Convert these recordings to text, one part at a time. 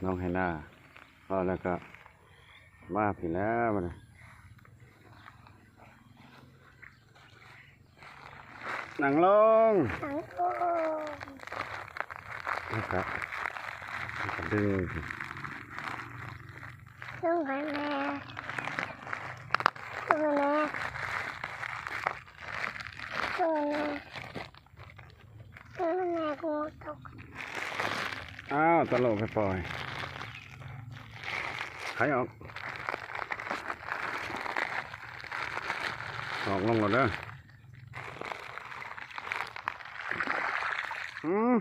ນ້ອງໄຮ່ນາ ພໍແລ້ວກໍມາພີ້ແລ້ວບັດນີ້. ນັ່ງລົງ ນັ່ງລົງ ແລ້ວກະ ແລ້ວກະດຶງ ດຶງໃຫ້ແມ່ ດຶງໃຫ້ແມ່ ດຶງໃຫ້ແມ່ ດຶງໃຫ້ແມ່ ງູຕົກ. ອ້າວ ຕະຫຼົກ ໄປປ່ອຍ ໄຂອອກ ອອກລົງແລ້ວເດີ. ອືມ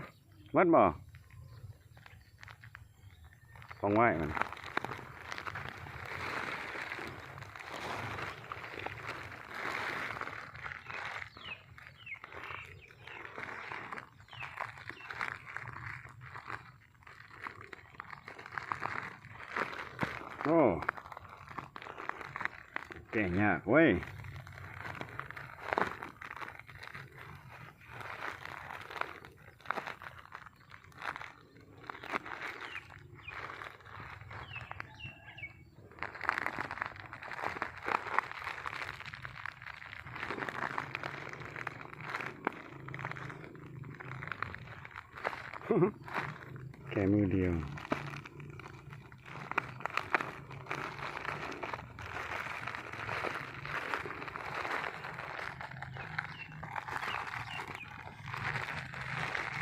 ໝົດບໍ່? ຂອງໄວ້ມັນ ໂອ້ ແກ້ຍາກເວີຍ. ແຄ່ມືດຽວ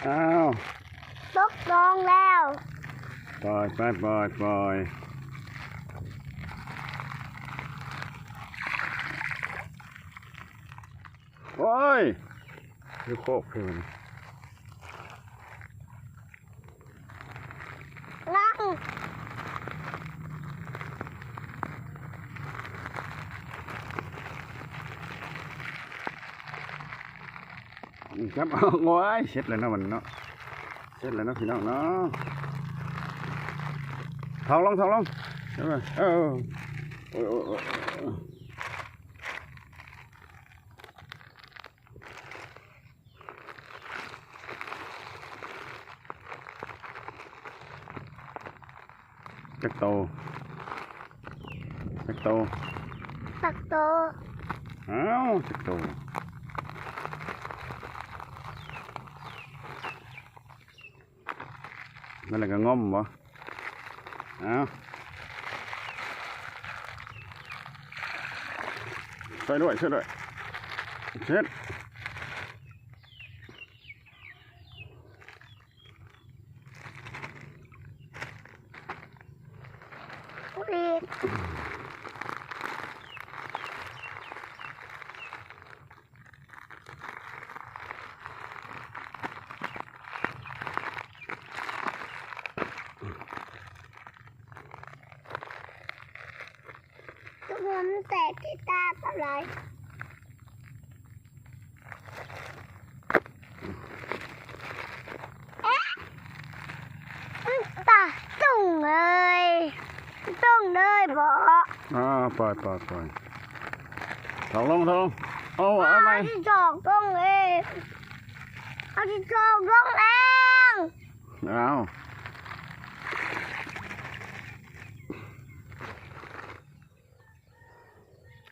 ອ້າວ ຕົກລົງແລ້ວ ປ່ອຍໄປ ປ່ອຍ ປ່ອຍ. ໂອ້ຍ ຢູ່ໂຄກຄືມັນ ນັ່ງ ຈັບເອົາ ໂອ້ຍ ເສັດແລ້ວເນາະ ມັນເນາະ ເສັດແລ້ວເນາະ ພີ່ນ້ອງເນາະ. ຖອກລົງ ຖອກລົງ ເອີ ເອີ ໂອ້ຍ ໂອ້ຍ ໂອ້ຍ ໂອ້ຍ. ຈັກໂຕ ຈັກໂຕ ຈັກໂຕ ອ້າວ ຈັກໂຕ. ນັ້ນແຫຼະກໍງົມບໍ່? ເອົາ ຊ່ວຍດ້ວຍ ຊ່ວຍດ້ວຍ ເຮັດ ອຸ້ຍ. ຕົກນ້ຳແຕກທີ່ຕາປານໃດ? ເອະ ປາຕົງເລີຍ ຕົງເລີຍບໍ? ອ່າ ປ່ອຍ ປ່ອຍ ປ່ອຍ ຖອກລົງ ຖອກລົງ ເອົາ ເອົາໃໝ່ ເອົາທີ່ຖອກລົງເອງ ເອົາທີ່ຖອກລົງເອງ ເອົາ.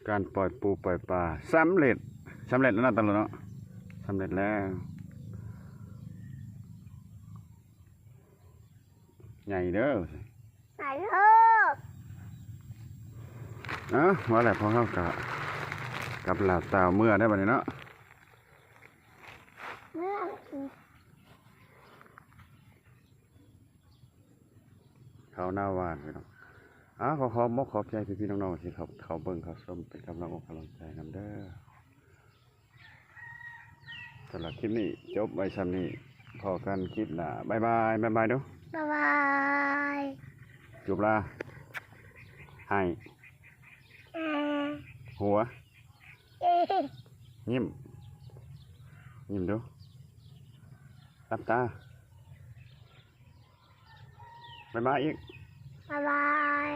ການປ່ອຍປູປ່ອຍປາສຳເລັດ ສຳເລັດແລ້ວເນາະ ຕາລຸເນາະ ສຳເລັດແລ້ວ ໃຫຍ່ເດີ ໃຫຍ່ເດີ. ເອົ້າ ວ່າແລ້ວພວກເຮົາກະກັບລາວຕາວເມືອໄດ້ບັດນີ້ເນາະ ເມືອ. ເຂົ້າໜ້າຫວານພີ່ນ້ອງ. ອາ ຂໍຂອບມົກຂອບໃຈພີ່ໆນ້ອງໆທີ່ເຂົ້າ ເຂົ້າເບິ່ງເຂົ້າຊົມເປັນກຳລັງອົກກຳລັງໃຈນຳເດີ. ສຳລັບຄລິບນີ້ຈົບໄວ້ຊ່ຳນີ້ ພໍ້ກັນຄລິບໜ້າ ບາຍບາຍ ບາຍບາຍດູ ບາຍບາຍ ຈູບລາ ໄຫ້ ອາ ຫົວ ຍິ້ມ ຍິ້ມດູ ຫຼັບຕາ ບາຍບາຍອີກ ບາຍບາຍ.